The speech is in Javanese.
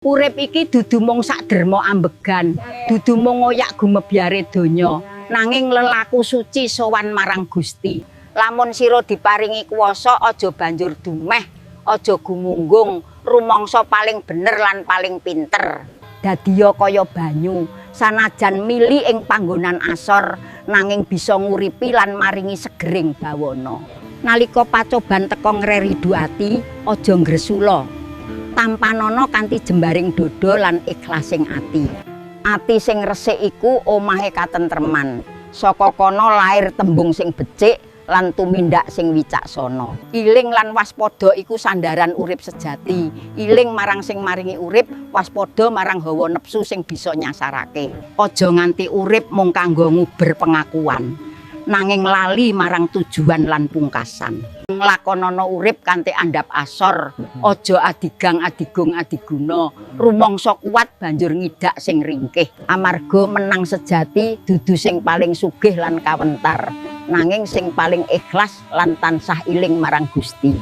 Urip iki dudu mung sak derma ambegan, dudu mung ngoyak gumebyare donya, nanging lelaku suci sowan marang Gusti. Lamun sira diparingi kuwasa aja banjur dumeh, aja gumunggung, rumangsa paling bener lan paling pinter. Dadiya kaya banyu, sanajan mili ing panggonan asor, nanging bisa nguripi lan maringi segering bawana. Nalika pacoban teka ngreridu ati, aja ngresula. Tampanana kanthi jembaring dada lan ikhlasing ati. Ati sing resik iku omahe katentreman. Saka kono lair tembung sing becik lan tumindak sing wicaksana. Iling lan waspada iku sandaran urip sejati. Iling marang sing maringi urip, waspada marang hawa nepsu sing bisa nyasarake. Aja nganti urip mung kanggo nguber pengakuan, nanging lali marang tujuan lan pungkasan. Nglakonana urip kanthi andhap asor, aja adigang adigung adiguna, rumangsa kuat banjur ngidak sing ringkih. Amarga menang sejati dudu sing paling sugih lan kawentar, nanging sing paling ikhlas lan tansah iling marang Gusti.